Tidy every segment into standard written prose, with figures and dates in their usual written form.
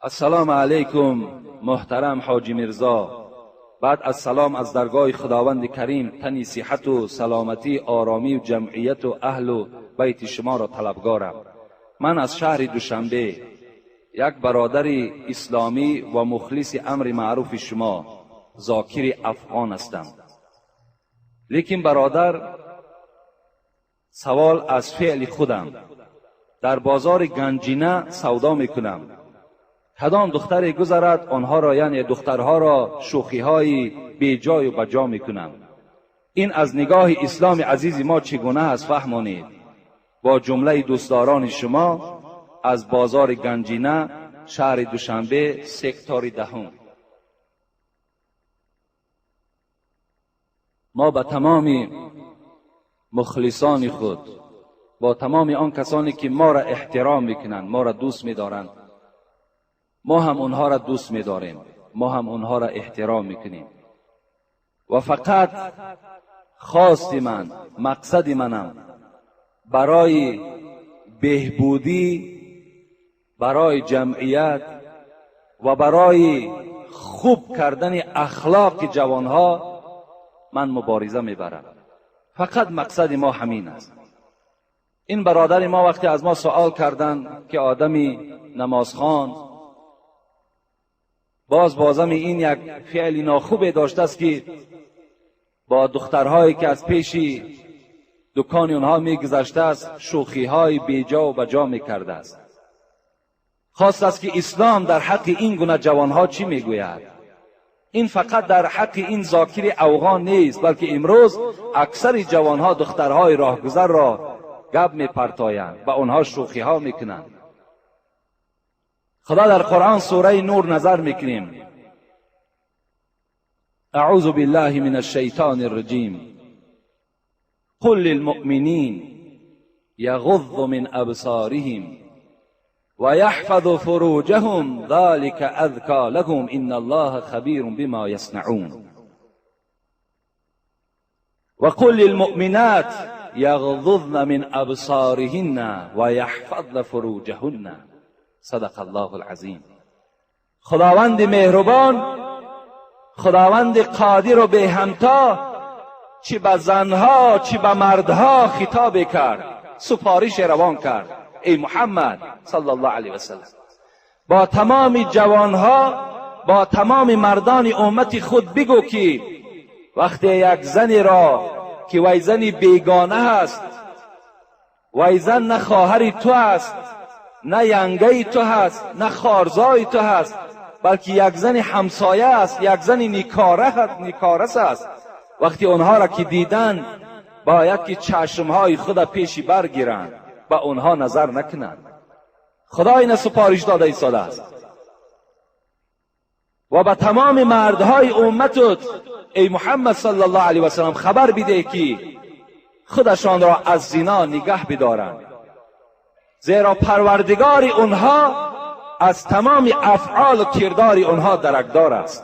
Ассалому алайкум, муҳтарам Ҳоҷи Мирзо. Баъд аз салом аз даргоҳи Худованди Карим тани сиҳату саломатӣ, оромию ҷамъияту аҳлу байти шуморо талабгорам. Ман аз шаҳри Душанбе, як бародари исломӣ ва мухлиси амри маъруфи шумо, Зокири Афғон ҳастам. Лекин бародар, савол аз феъли худам. Дар бозори Ганҷина савдо мекунам. Кадом духтаре гузарад, онҳоро, яъне духтарҳоро, шӯхиҳои беҷою баҷо мекунам. Ин аз нигоҳи исломи азизи мо чӣ гуна аст, фаҳмонед. Бо ҷумлаи дӯстдорони шумо аз бозори Ганҷина, шаҳри Душанбе, сектори 10. Мо ба тамоми мухлисони худ, бо тамоми он касоне ки моро эҳтиром мекунанд, моро дӯст медоранд, мо ҳам онҳоро дӯст медорем, мо ҳам онҳоро эҳтиром мекунем. Ва фақат хости ман, мақсади манам барои беҳбудӣ, барои ҷамъият ва барои хуб кардани ахлоқи ҷавонҳо ман мубориза мебарам. Фақат мақсади мо ҳамин аст. Ин бародари мо вақте аз мо суол карданд, ки одами намозхон боз бозами ин як феъли нохубе доштааст, ки бо духтарҳое ки аз пеши дукони онҳо мегузаштааст, шӯхиҳои беҷову баҷо мекардааст. Хостааст, ки ислом дар ҳаққи ин гуна ҷавонҳо чӣ мегӯяд. Ин фақат дар ҳаққи ин Зокири Афғон нест, балки имрӯз аксари ҷавонҳо духтарҳои роҳгузарро гап мепартоянд, ба онҳо шӯхиҳо мекунанд. Худо дар Қуръон сураи Нур назар мекунем. Аъузу биллаҳи мин ашшайтони рраҷим. Қул лилмуъминин яғуззу мин абсориҳим ва яҳфазу фуруҷаҳум залика азка лаҳум инна аллоҳа хабирун бима яснаун. Ва қул лилмуъминат яғзузна мин абсориҳинна ва яҳфазна фуруҷаҳунна. Садақа аллоҳу алазим. Худованди меҳрубон, Худованди қодиру беҳамто чӣ ба занҳо, чӣ ба мардҳо хитобе кард, супорише равон кард. Эй Муҳаммад саллаллоҳу алайҳи васаллам, бо тамоми ҷавонҳо, бо тамоми мардони уммати худ бигӯ, ки вақте як занеро ки вай зани бегона ҳаст, вай зан на хоҳари ту аст, на янгаи ту ҳаст, на хорзои ту ҳаст, балки як зани ҳамсоя аст, як зани никорас аст. Вақте онҳоро ки диданд, бояд ки чашмҳои худа пеши баргиранд, ба онҳо назар накунанд. Худо ина супориш дода истодааст. Ва ба тамоми мардҳои умматут, эй Муҳаммад саллаллоҳу алайҳи васаллам, хабар бидеҳ, ки худашонро аз зино нигаҳ бидоранд, зеро парвардигори онҳо аз тамоми афъолу кирдори онҳо даракдор аст.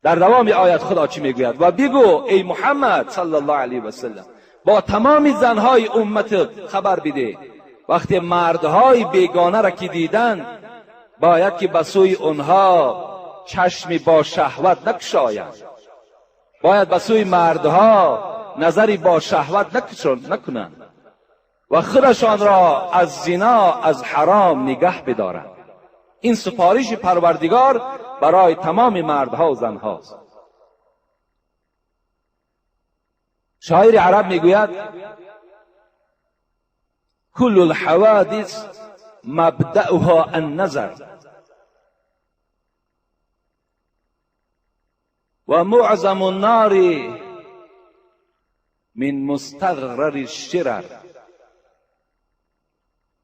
Дар давоми оят Худо чӣ мегӯяд? Ва бигӯ, эй Муҳаммад саллаллоҳу алайҳи васаллам, бо тамоми занҳои умматат хабар бидеҳ, вақте мардҳои бегонаро ки диданд, бояд ки ба сӯи онҳо чашми бо шаҳват накушоянд, бояд ба сӯи мардҳо назари бо шаҳват накунанд ва худашонро аз зино, аз ҳаром нигаҳ бидоранд. Ин супориши Парвардигор барои тамоми мардҳо ва занҳост. Шоири араб мегӯяд: куллу лҳаводис мабдауҳо анназар ва муъзаму ннори мин мустағрари ширар.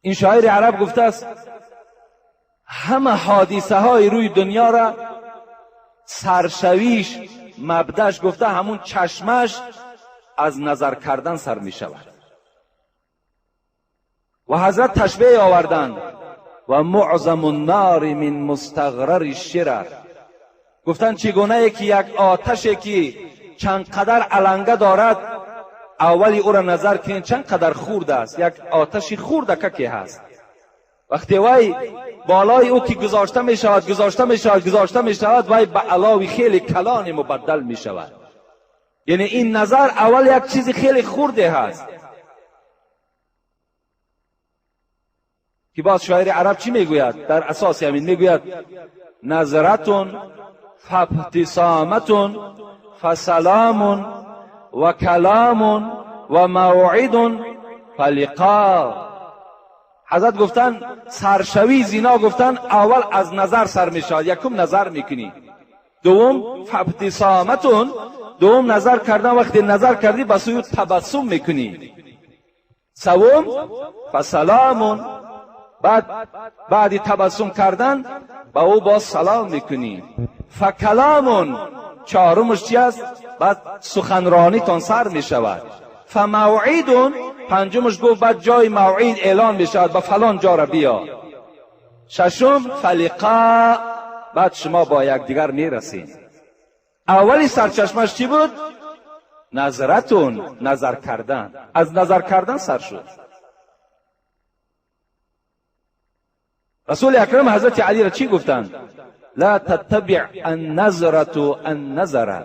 Ин шоири араб гуфтааст, ҳама ҳодисаҳои рӯи дунёра саршавиш, мабдаш гуфта ҳамун чашмаш аз назар кардан сар мешавад. Ва ҳазрат ташбеҳ оварданд: ва муъзаму ннори мин мустағрари ширар. Гуфтанд, чӣ гунае ки як оташе ки чанд қадар аланга дорад, аввали ӯро назар кунед чанд қадар хурд аст, як оташи хурдакаке ҳаст. وقتی وی بالای او که گذاشته می شود گذاشته می شود گذاشته می شود، وی به علاوی خیلی کلان مبدل می شود. یعنی این نظر اول یک چیز خیلی خورده هست که باز شاعر عرب چی میگوید؟ در اساس همین میگوید نظرتون فابتسامتون فسلام و کلام و موعد فلقا. حضرت گفتن سرشوی زینا، گفتن اول از نظر سر می شود، یکم نظر میکنی، دوم فابتسامتون، دوم نظر کردن، وقتی نظر کردی به سوی تبسم میکنی، سوم فسلام، بعد تبسم کردن با او باز سلام میکنی، فکلامون، چهارمش چی است؟ بعد سخنرانی تان سر میشود، فموعدون، پنجمش گفت بعد جای موعد اعلان میشود، به فلان جا را بیا، ششم فلقا، بعد شما با یکدیگر میرسین. اولی سرچشمش چی بود؟ نظرتون، نظر کردن، از نظر کردن سر شد. رسول اکرم حضرت علی را چی گفتند؟ لا تتبع النظرة النظر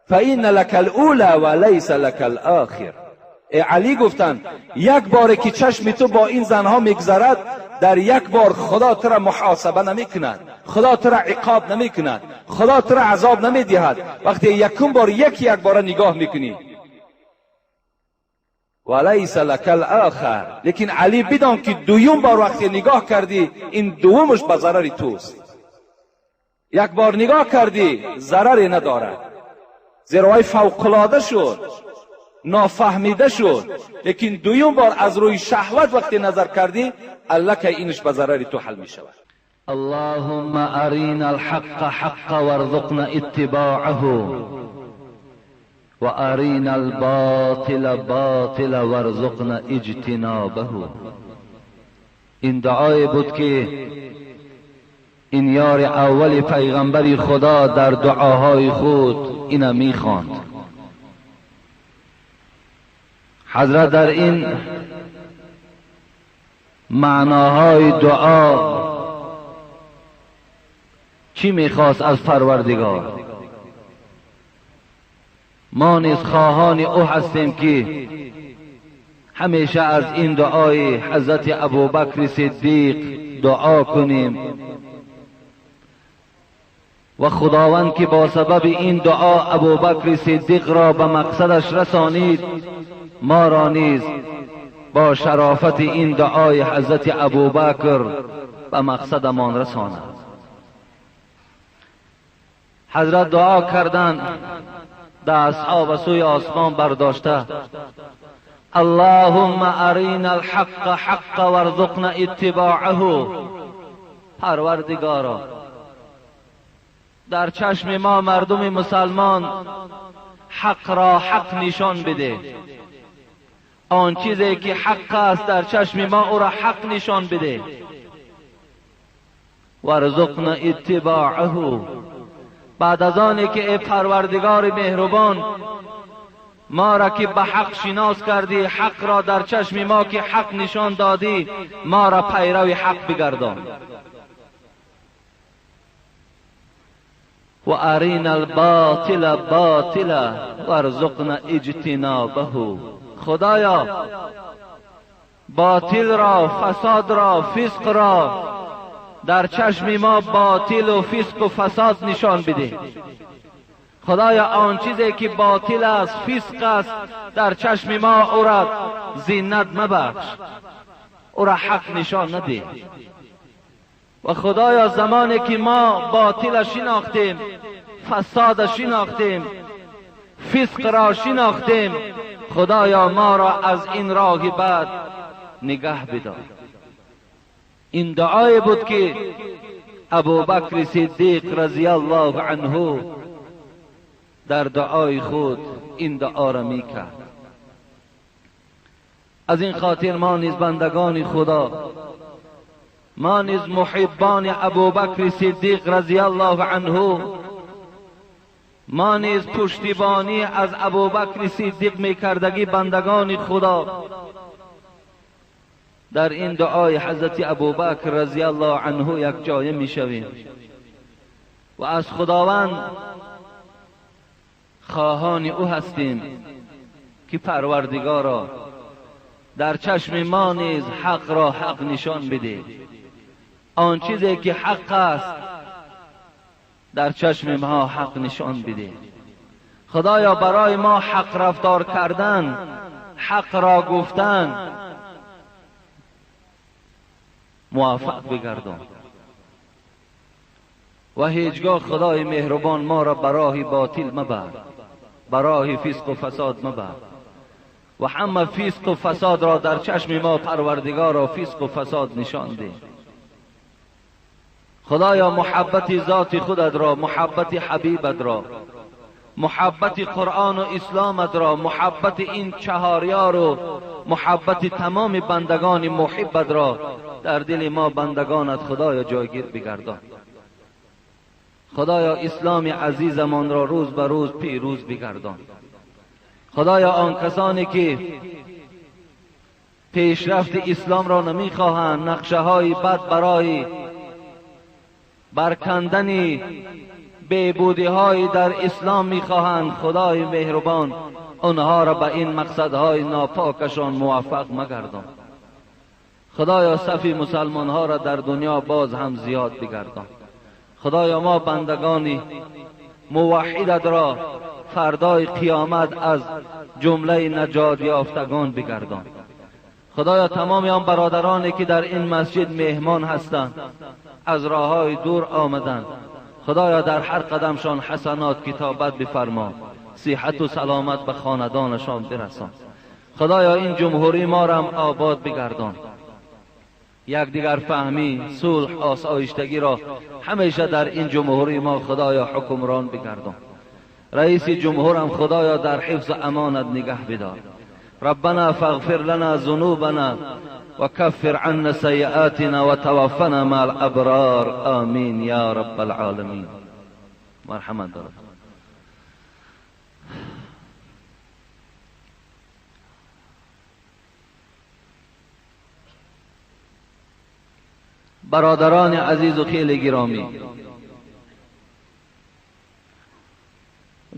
فإن لك الأولى وليس لك الآخر. علی گفتند یک بار که چشم تو با این زنها میگذرد، در یک بار خدا تو را محاسبه نمیکند، خدا تو را عقاب نمیکند، خدا تو را عذاب نمیدهد. وقتی یکم بار یکی یک بار نگاه میکنی، ولیس لک الاخر، لیکن علی بدان که دویم بار وقتی نگاه کردی این دومش به ضرر توست. یک بار نگاه کردی ضرری ندارد، زیرا وی فوق‌العاده شد، نافهمیده شد، لیکن دویم بار از روی شهوت وقتی نظر کردی الکه اینش به ضرر تو حل می شود. اللهم ارینا الحق حقا وارزقنا اتباعه و ارینا الباطل باطلا وارزقنا اجتنابه. این دعای بود که این یار اول پیغمبر خدا در دعاهای خود اینا میخواند. حضرت در این معناهای دعا چی میخواست از پروردگار؟ ما نیز خواهان او هستیم که همیشه از این دعای حضرت ابوبکر صدیق دعا کنیم و خداوند که با سبب این دعا ابوبکر صدیق را به مقصدش رسانید، ما را نیز با شرافت این دعای حضرت ابوبکر به مقصدمان رساند. حضرت دعا کردند، دستها به سوی آسمان برداشته، اللهم ارینا الحق حقا وارزقنا اتباعه. پروردگارا در چشم ما مردم مسلمان حق را حق نشان بده، آن چیزی که حق است در چشم ما او را حق نشان بده. وارزقنا اتباعه. بعد از آنی که ای پروردگار مهربان ما را که به حق شناس کردی، حق را در چشم ما که حق نشان دادی، ما را پیرو حق بگردان. و ارینا الباطل باطلا وارزقنا اجتنابه. خدایا باطل را، فساد را، فسق را در چشم ما باطل و فسق و فساد نشان بده. خدایا آن چیزی که باطل است، فسق است، در چشم ما او را زینت مبخش، او را حق نشان نده. و خدایا زمانی که ما باطل شناختیم، فساد شناختیم، فسق را شناختیم، خدایا ما را از این راه بد نگه بدار. این دعای بود که ابوبکر صدیق رضی الله عنه در دعای خود این دعا را میکرد. از این خاطر ما نیز بندگان خدا، ما نیز محبان ابوبکر صدیق رضی الله عنه، ما نیز پشتیبانی از ابوبکر صدیق میکردگی بندگان خدا، در این دعای حضرت ابوبکر رضی الله عنه یک جایه میشویم و از خداوند خواهان او هستیم که پروردگارا در چشم ما نیز حق را حق نشان بده. آن چیزی که حق است در چشم ما حق نشان بده. خدایا برای ما حق رفتار کردن، حق را گفتن موفق بگردان و هیچگاه خدای مهربان ما را براه باطل مبر، براه فسق و فساد مبر و همه فسق و فساد را در چشم ما پروردگار را فسق و فساد نشان ده. خدایا محبت ذات خودت را، محبت حبیبت را، محبت قرآن و اسلامت را، محبت این چهاریار و محبت تمام بندگان محبت را در دل ما بندگانت خدایا جایگیر بگردان. خدایا اسلام عزیزمان را روز به روز پیروز بگردان. خدایا آن کسانی که پیشرفت اسلام را نمیخواهند، نقشه های بد برای برکندن بهبودی های در اسلام میخواهند، خدای مهربان آنها را به این مقصدهای ناپاکشان موفق مگردان. خدایا صف مسلمان ها را در دنیا باز هم زیاد بگردان. خدایا ما بندگانی موحدت را فردای قیامت از جمله نجات یافتگان بگردان. خدایا تمام آن برادرانی که در این مسجد مهمان هستند، از راههای دور آمدند، خدایا در هر قدمشان حسنات کتابت بفرما، صحت و سلامت به خاندانشان برسان. خدایا این جمهوری ما را هم آباد بگردان. یکدیگر فهمی، صلح، آسایشتگی را همیشه در این جمهوری ما خدایا حکمران بگردان. رئیس جمهورم خدایا در حفظ امانت نگه بدار. ربنا فاغفر لنا ذنوبنا وكفر عنا سيئاتنا وتوفنا مع الابرار آمین یا رب العالمین. مرحمت دارد. برادران عزیز و خیلی گرامی،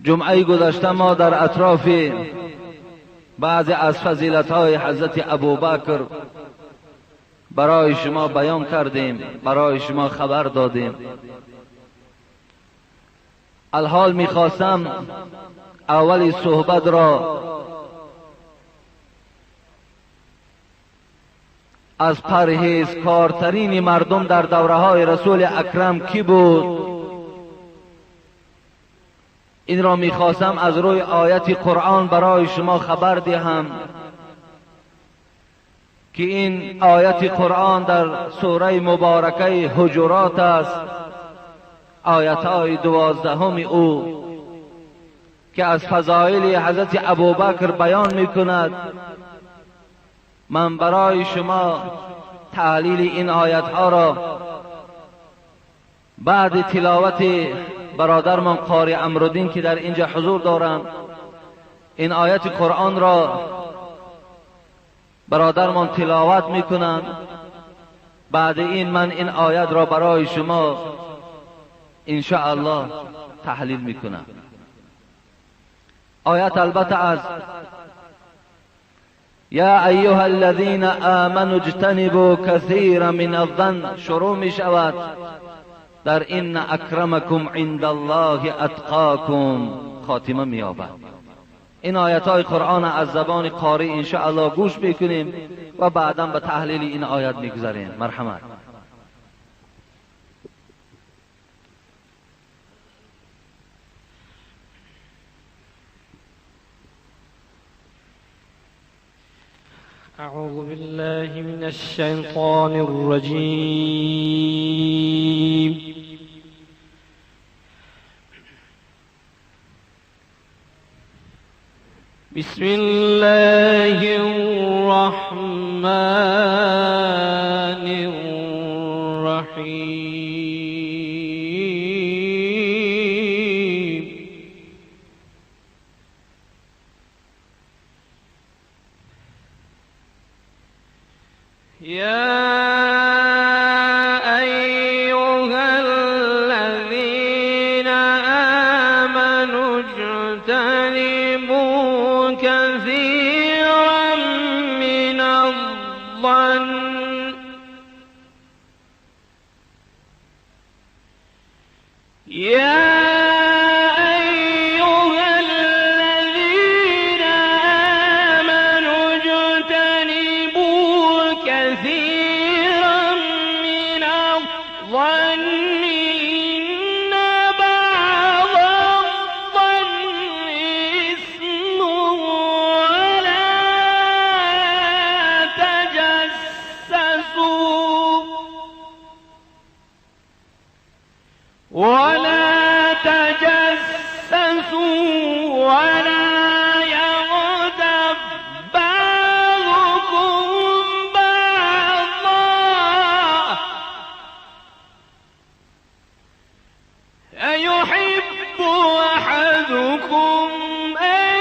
جمعه گذشته ما در اطراف بعضی از فضیلت‌های حضرت ابوبکر برای شما بیان کردیم، برای شما خبر دادیم. الحال میخواستم اول صحبت را از پرهیزکارترین مردم در دوره های رسول اکرم کی بود، این را میخواستم از روی آیت قرآن برای شما خبر دهم که این آیت قرآن در سوره مبارکه حجرات است، آیت های 12 او که از فضایل حضرت ابوبکر بیان میکند. من برای شما تحلیل این آیت ها را بعد تلاوت برادرمان قاری امرالدین که در اینجا حضور دارند، این آیت قرآن را برادرمان تلاوت میکنند. بعد این من این آیت را برای شما انشاءالله تحلیل میکنم. آیت البته از یا ایها الذین آمنوا اجتنبوا کثیرا من الظن شروع می شود در ان اکرمکم عند الله اتقاکم خاتمه می یابد. این آیت های قرآن از زبان قاری انشاءالله گوش میکنیم و بعدا به تحلیل این آیت میگذریم. مرحمت. أعوذ بالله من الشيطان الرجيم. بسم الله الرحمن الرحيم. تجسسوا ولا يغتب بعضكم بعضا أيحب أحدكم أن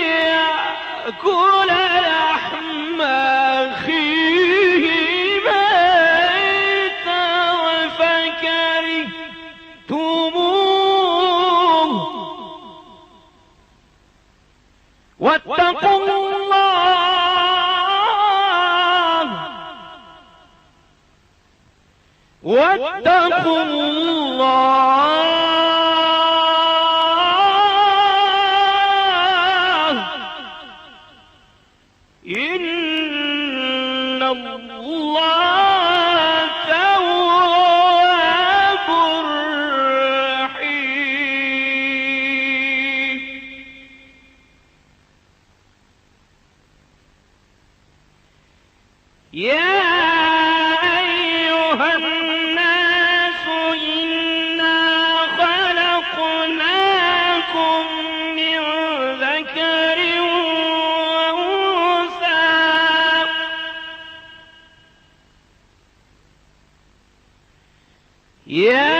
يأكل لحم أخيه ميتا فكرهتموه واتقوا الله واتقوا الله إن الله تواب رحيم. يا أيها الناس إنا خلقناكم من ذكر وأنثى يا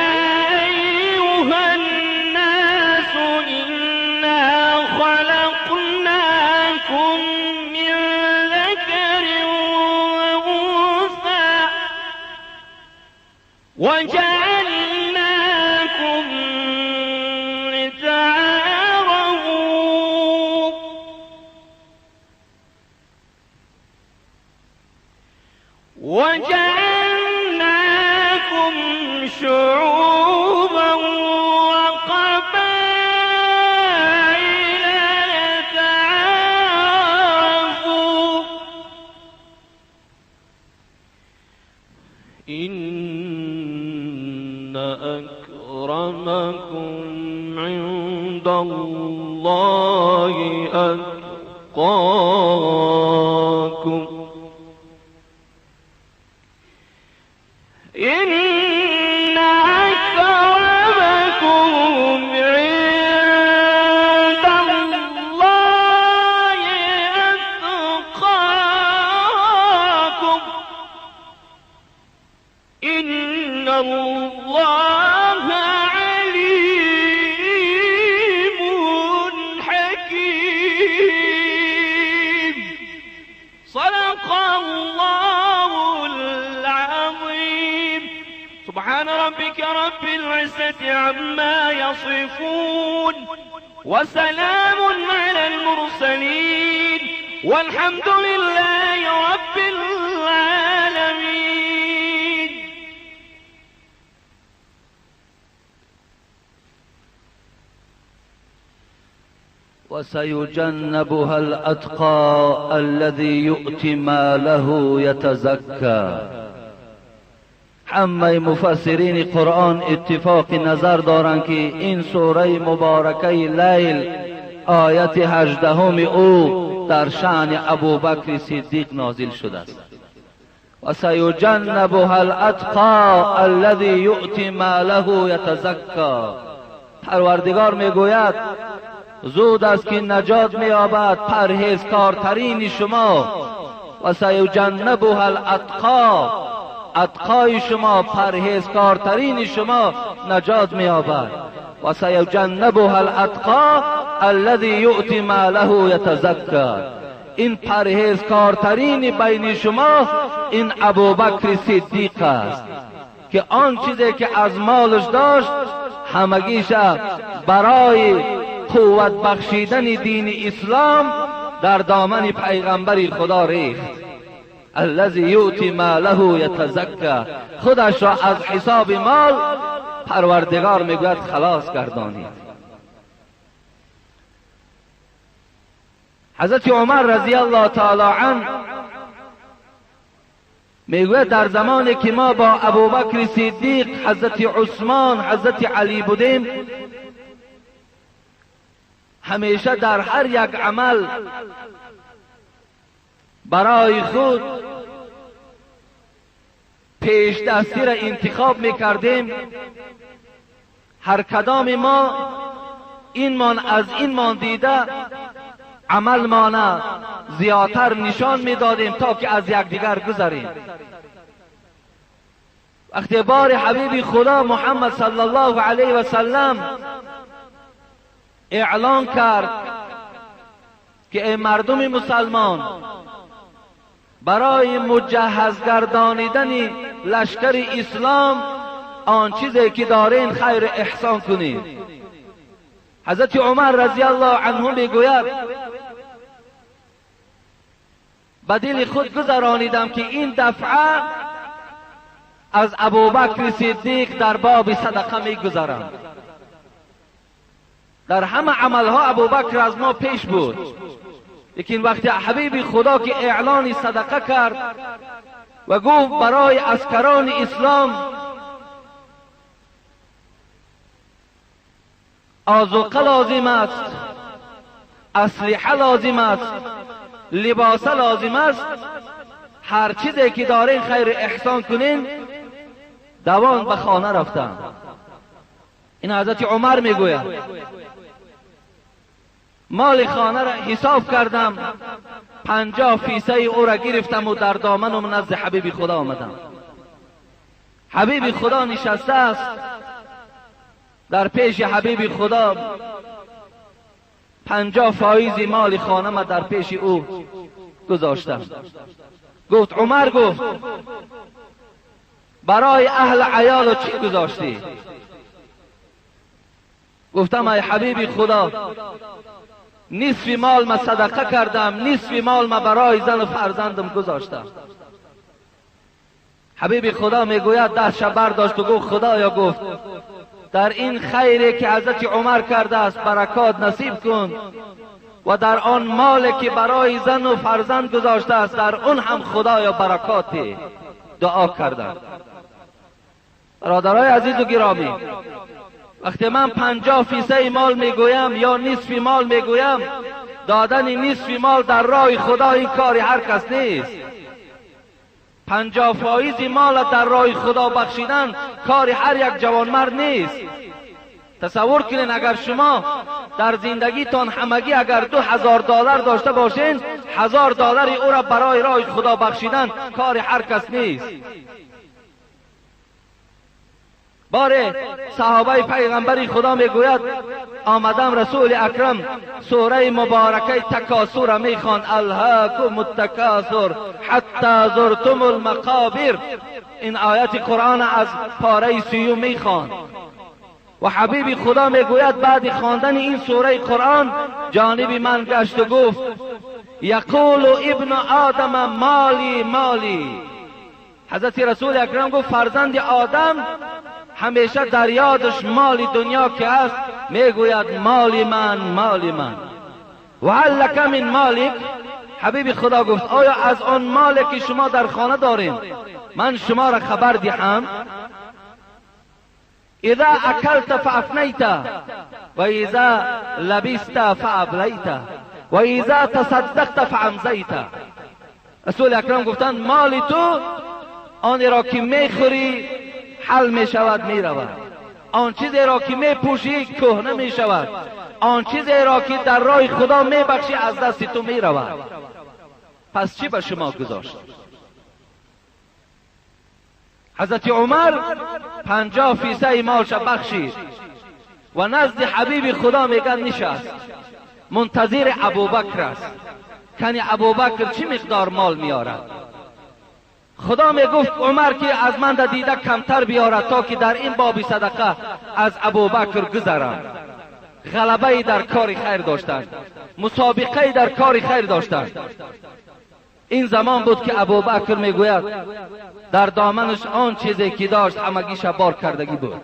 أيها الناس إنا خلقناكم من ذكر وأنثى وجعلناكم لتعارفوا وجعلناكم شعوبا وقبائل لتعارفوا إن أكرمكم عند الله أتقاكم إن أكرمكم عند الله أتقاكم إن الله عليم حكيم. صدق الله العظيم. سبحان ربك رب العزة عما يصفون وسلام على المرسلين والحمد لله رب العالمين. وسيجنبها الأتقى الذي يؤتي ماله يتزكى. همه مفسرین قرآن اتفاق نظر دارند که این سوره مبارکه لیل آیت 18 او در شأن ابوبکر صدیق نازل شده است. و سیجنبها الاتقى الذي یؤتی ماله یتزکا. پروردگار میگوید زود است که نجات مییابد پرهیزکارترین شما. و سیجنبها الاتقا، اتقای شما، پرهیزکارترین شما نجات مییابد. و سیجنبها الاتقا الذی یؤتی ماله یتزکا. این پرهیزکارترین بین شما این ابوبکر صدیق است که آن چیزی که از مالش داشت همگیش برای قوت بخشیدن دین اسلام در دامن پیغمبر خدا ریخت. الذی یؤتی ماله یتزکا، خودش را از حساب مال پروردگار میگوید خلاص گردانید. حضرت عمر رضی الله تعالی عنه میگوید در زمانی که ما با ابوبکر صدیق، حضرت عثمان، حضرت علی بودیم، همیشه در هر یک عمل برای خود پیش دستی را انتخاب میکردیم. هر کدام ما اینمان از اینمان دیده عمل مانه زیادتر نشان میدادیم تا که از یکدیگر گذریم. وقتی بار حبیب خدا محمد صلی الله علیه و سلم اعلان کرد که ای مردم مسلمان، برای مجهز گردانیدن لشکر اسلام آن چیزی که دارین خیر احسان کنید. حضرت عمر رضی الله عنه میگوید به دل خود گذرانیدم که این دفعه از ابوبکر صدیق در باب صدقه میگذرم. در همه عملها ابوبکر از ما پیش بود، لیکن وقتی حبیب خدا که اعلان صدقه کرد و گفت برای عسکران اسلام آذوقه لازم است، اسلحه لازم است، لباس لازم است، هر چیزی که دارین خیر احسان کنین، دوان به خانه رفتن. این حضرت عمر میگوید مال خانه را حساب کردم، 50 فیصه او را گرفتم و در دامنم نزد حبیب خدا آمدم. حبیب خدا نشسته است، در پیش حبیب خدا 50 فایز مال خانه ما در پیش او گذاشتم. گفت عمر، گفت برای اهل عیال چی گذاشتی؟ گفتم ای حبیب خدا، نصف مال ما صدقه کردم، نصف مال ما برای زن و فرزندم گذاشتم. حبیب خدا میگوید دستش برداشت و گفت خدایا، گفت در این خیری که حضرت عمر کرده است برکات نصیب کن و در آن مال که برای زن و فرزند گذاشته است در اون هم خدایا برکات دعا کردم. برادرای عزیز و گرامی، وقتی من 50 فیصه مال میگویم یا نصف مال میگویم، دادن نصف مال در راه خدا این کاری هر کس نیست. 50 فایز مال در راه خدا بخشیدن کار هر یک جوانمرد نیست. تصور کنین اگر شما در زندگیتان همگی اگر 2000 دلار داشته باشین، 1000 دلار او را برای راه خدا بخشیدن کار هر کس نیست. باره صحابه پیغمبری خدا میگوید آمدم رسول اکرم سوره مبارکه تکاثر میخوان، الهاکم التکاثر حتی زرتم المقابر. این آیت قرآن از پاره 30 میخوان و حبیب خدا میگوید بعد خواندن این سوره قرآن جانب من گشت و گفت یقول ابن آدم مالی مالی. حضرت رسول اکرم گفت فرزند آدم همیشه در یادش مال دنیا که است میگوید مال من مال من. و هل لک من مالک؟ حبیب خدا گفت آیا از آن مال که شما در خانه دارین من شما را خبر دهم؟ اذا اکلت فافنیت و اذا لبست فابلیت و اذا تصدقت فامضیت. رسول اکرم گفتند مال تو آن را که میخوری حل می شود می رود، آن چیزی را که می پوشی کهنه می شود، آن چیزی را که در راه خدا می بخشی از دست تو می رود. پس چی به شما گذاشت؟ حضرت عمر 50 فیصه مالش بخشید و نزد حبیب خدا میگن نشست، منتظر ابوبکر است. کنی ابوبکر چی مقدار مال میارد؟ خدا میگفت عمر که از من دیده کمتر بیارد تا که در این باب صدقه از ابوبکر گذرم. غلبه در کار خیر داشتند، مسابقه در کار خیر داشتند. این زمان بود که ابوبکر میگوید در دامنش آن چیزی که داشت همگیش بار کردگی بود،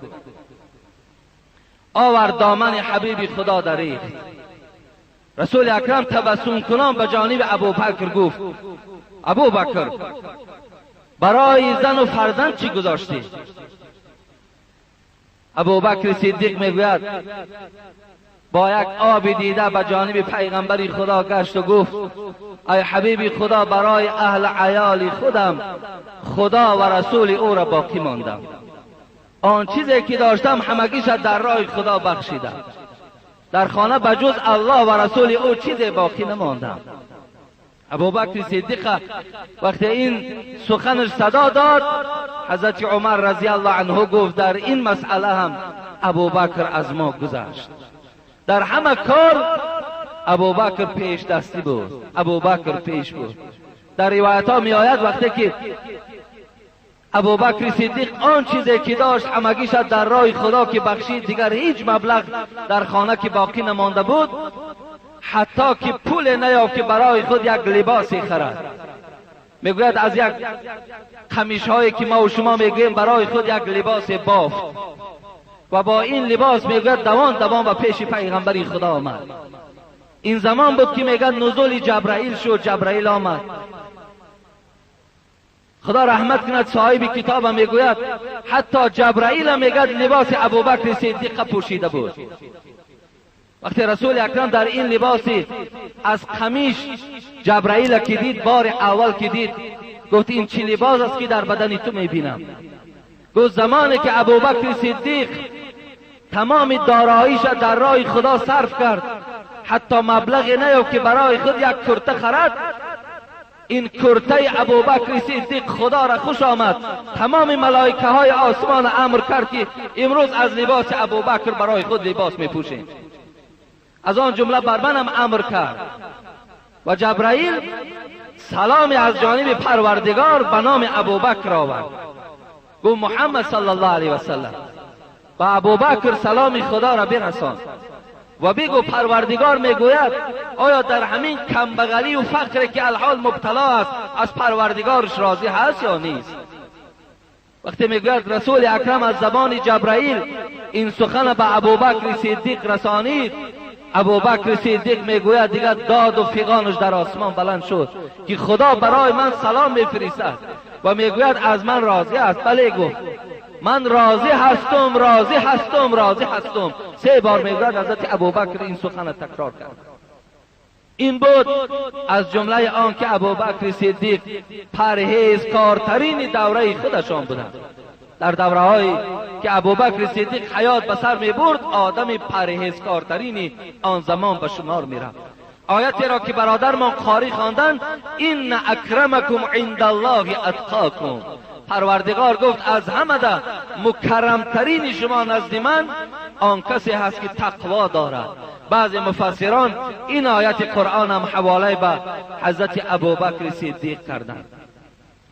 آورد دامن حبیب خدا دریخت. رسول اکرم تبسم کنان به جانب ابوبکر گفت ابوبکر برای زن و فرزند چی گذاشتی؟ ابوبکر صدیق میگوید با یک آب دیده به جانب پیغمبر خدا گشت و گفت ای حبیب خدا، برای اهل عیال خودم خدا و رسول او را باقی ماندم، آن چیزی که داشتم همگیش در راه خدا بخشیدم. در خانه بجز الله و رسول او چیز باقی نمانده. ابوبکر صدیق وقتی این سخنش صدا داد، حضرت عمر رضی الله عنه گفت در این مسئله هم ابوبکر از ما گذشت. در همه کار ابوبکر پیش دستی بود، ابوبکر پیش بود. در روایت ها می آید وقتی که ابوبکر صدیق آن چیزی که داشت همگیش در راه خدا که بخشید، دیگر هیچ مبلغ در خانه که باقی نمانده بود، حتی که پول نیافت که برای خود یک لباسی خرد. میگوید از یک قمیش هایی که ما و شما میگوییم برای خود یک لباس بافت و با این لباس میگوید دوان دوان و پیش پیغمبر خدا آمد. این زمان بود که میگه نزول جبرائیل شد، جبرائیل آمد. خدا رحمت کند صاحب کتاب میگوید حتی جبرائیل میگه لباس ابوبکر صدیق پوشیده بود. وقتی رسول اکرم در این لباس از قمیش جبرائیل که دید، بار اول که دید، گفت این چی لباس است که در بدن تو میبینم؟ گفت زمانی که ابوبکر صدیق تمام داراییش در راه خدا صرف کرد، حتی مبلغ نیافت که برای خود یک کرته خرد، این کرته ابوبکر صدیق خدا را خوش آمد، تمام ملائکه های آسمان امر کرد که امروز از لباس ابوبکر برای خود لباس میپوشیم. از آن جمله بر منم امر کرد و جبرائیل سلامی از جانب پروردگار به نام ابوبکر آورد. گفت محمد صلی الله علیه و سلم به ابوبکر سلام خدا را برسان و بگو پروردگار میگوید آیا در همین کمبغلی و فقر که الحال مبتلا است از پروردگارش راضی هست یا نیست؟ وقتی میگوید رسول اکرم از زبان جبرائیل این سخن به ابوبکر صدیق رسانید، ابوبکر صدیق میگوید دیگر داد و فغانش در آسمان بلند شد که خدا برای من سلام میفرستد و میگوید از من راضی است. بله، گفت من راضی هستم، راضی هستم، راضی هستم. 3 بار میگوید حضرت ابوبکر این سخن تکرار کرد. این بود از جمله آن که ابوبکر صدیق پرهیزکارترین دوره خودشان بودند. در دوره‌هایی که ابوبکر صدیق حیات به سر می‌برد، آدم پرهیزکارترین آن زمان به شمار می‌رفت. آیتی را که برادرمان قاری خواندند، ان اکرمکم عند الله اتقاکم، پروردگار گفت از همه ده مکرمترین شما نزد من آن کسی هست که تقوا دارد. بعض مفسران این آیت قرآن هم حواله به حضرت ابوبکر صدیق کردند.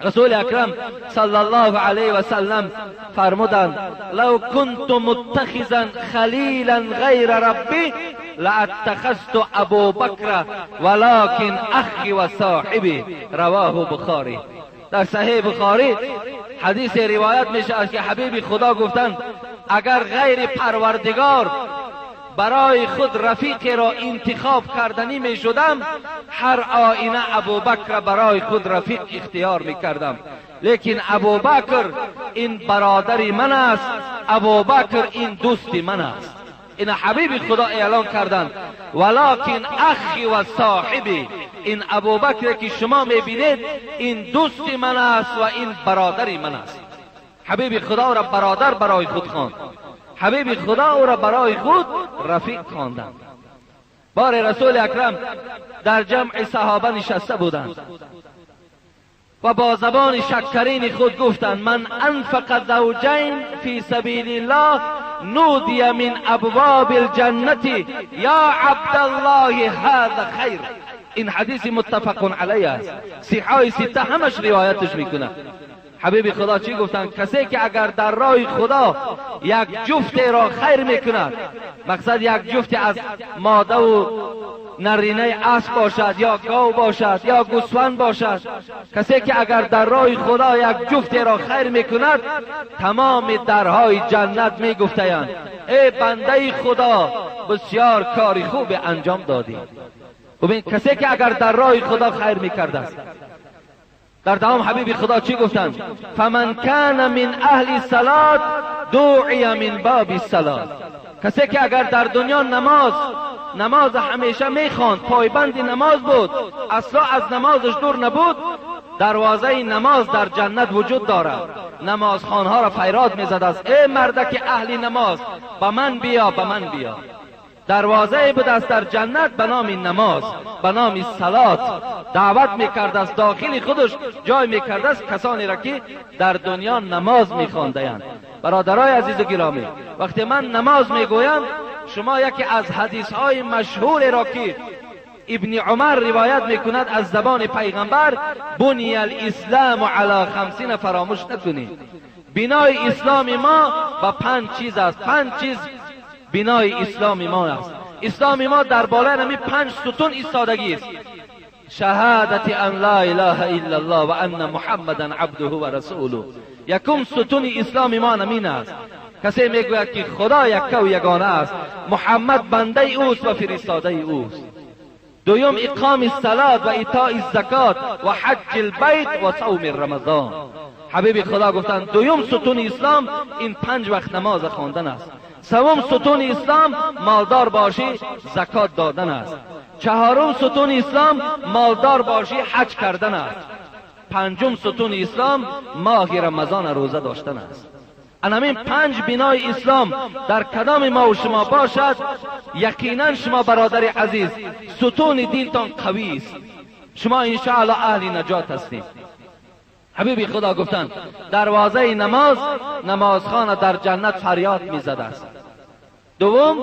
رسول اکرم صلی الله علیه و سلم فرمودند لو كنت متخذا خلیلا غیر ربی لاتخذت ابوبکر ولكن اخی و صاحبی، رواه بخاری. در صحیح بخاری حدیث روایت میشه که حبیب خدا گفتند اگر غیر پروردگار برای خود رفیق را انتخاب کردنی می شدم، هر آینه ابوبکر برای خود رفیق اختیار می کردم، لیکن ابوبکر این برادر من است، ابوبکر این دوست من است. این حبیب خدا اعلان کردند ولکن اخی و صاحبی، این ابوبکر که شما می بینید این دوست من است و این برادر من است. حبیب خدا را برادر برای خود خواند، حبیب خدا او را برای خود رفیق خواندند. بار رسول اکرم در جمع صحابه نشسته بودند و با زبان شکرین خود گفتند من انفق زوجین فی سبیل الله نودی من ابواب الجنة یا عبدالله هذا خیر. این حدیث متفق علیه است، صحاح سته همش روایتش میکنه. حبیب خدا چی گفتند؟ کسی که اگر در راه خدا یک جفت را خیر میکند، مقصد یک جفت از ماده و نرینه اسب باشد یا گاو باشد یا گوسفند باشد، کسی که اگر در راه خدا یک جفت را خیر میکند، تمام درهای جنت میگفتند ای بنده خدا بسیار کاری خوب انجام دادی. ببین کسی که اگر در راه خدا خیر میکرده است. در دوام حبیب خدا چی گفتند؟ فمن کان من اهل صلات دعی من باب الصلات. کسی که اگر در دنیا نماز همیشه میخواند، پایبند نماز بود، اصلا از نمازش دور نبود، دروازه نماز در جنت وجود دارد. نمازخوانها را فریاد میزد است ای مردک اهل نماز به من بیا، به من بیا. دروازه بود است در جنت به نام نماز، به نام صلات. دعوت میکرد است، داخل خودش جای میکرد است کسانی را که در دنیا نماز میخواندند. برادرای عزیز و گرامی، وقتی من نماز میگویم، شما یکی از حدیث های مشهور را که ابن عمر روایت میکند از زبان پیغمبر، بنی الاسلام علی خمسین، فراموش نکنید. بنای اسلام ما با 5 چیز است. 5 چیز بنای اسلام ما است. اسلام ما در بالای نمی 5 ستون ایستادگی است. شهادت ان لا اله الا الله و ان محمدا عبده و رسوله. یکم ستون اسلام ما نمین است. کسی میگوید که خدا یکه و یگانه است، محمد بنده اوست و فرستاده اوست. دویم اقام الصلاة و ایتاء الزکات و حج البیت و صوم رمضان. حبیب خدا گفتند دویم ستون اسلام این 5 وقت نماز خواندن است. سوم ستون اسلام مالدار باشی زکات دادن است. چهارم ستون اسلام مالدار باشی حج کردن است. پنجم ستون اسلام ماه رمضان روزه داشتن است. انامین 5 بنای اسلام در کدام ما و شما باشد، یقینا شما برادر عزیز ستون دینتان قوی است. شما انشاءالله اهل نجات هستید. حبیب خدا گفتند دروازه نماز، نمازخانه در جنت فریاد میزده است. دوم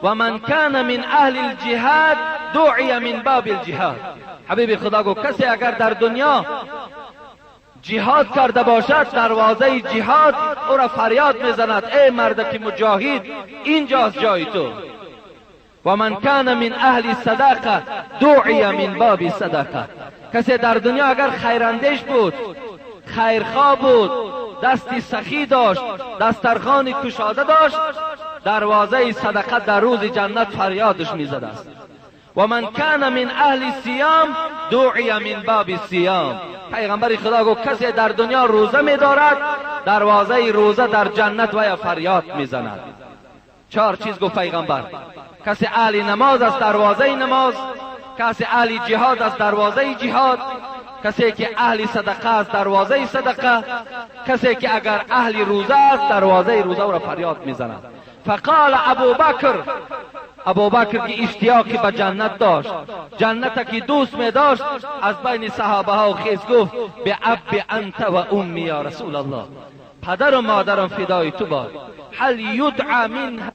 و من کان من اهل الجهاد دعی من باب الجهاد. حبیب خدا گفت کسی اگر در دنیا جهاد کرده باشد، دروازه جهاد او را فریاد میزند ای مرد که مجاهد، اینجاست جای تو. و من کان من اهل صدقه دعی من باب صدقه. کسی در دنیا اگر خیراندیش بود، خیرخواه بود، دستی سخی داشت، دسترخوان کشاده داشت، دروازه صدقه در روز جنت فریادش میزده است. و من کان من اهل صیام دعی من باب صیام. پیغمبر خدا گفت کسی در دنیا روزه میدارد، دروازه روزه در جنت و یا فریاد میزند. 4 چیز گفت پیغمبر: کسی اهل نماز است دروازه نماز، کسی اهل جهاد است دروازه جهاد، کسی که اهل صدقه است دروازه صدقه، کسی که اگر اهل روزه است دروازه روزه را فریاد میزند. فقال ابوبکر، ابوبکر که اشتیاقی به جنت داشت، جنت که دوست می داشت، از بین صحابه ها خیز گفت به اب انت و امی یا رسول الله، پدر و مادرم فدای تو باد. هل یدعى منها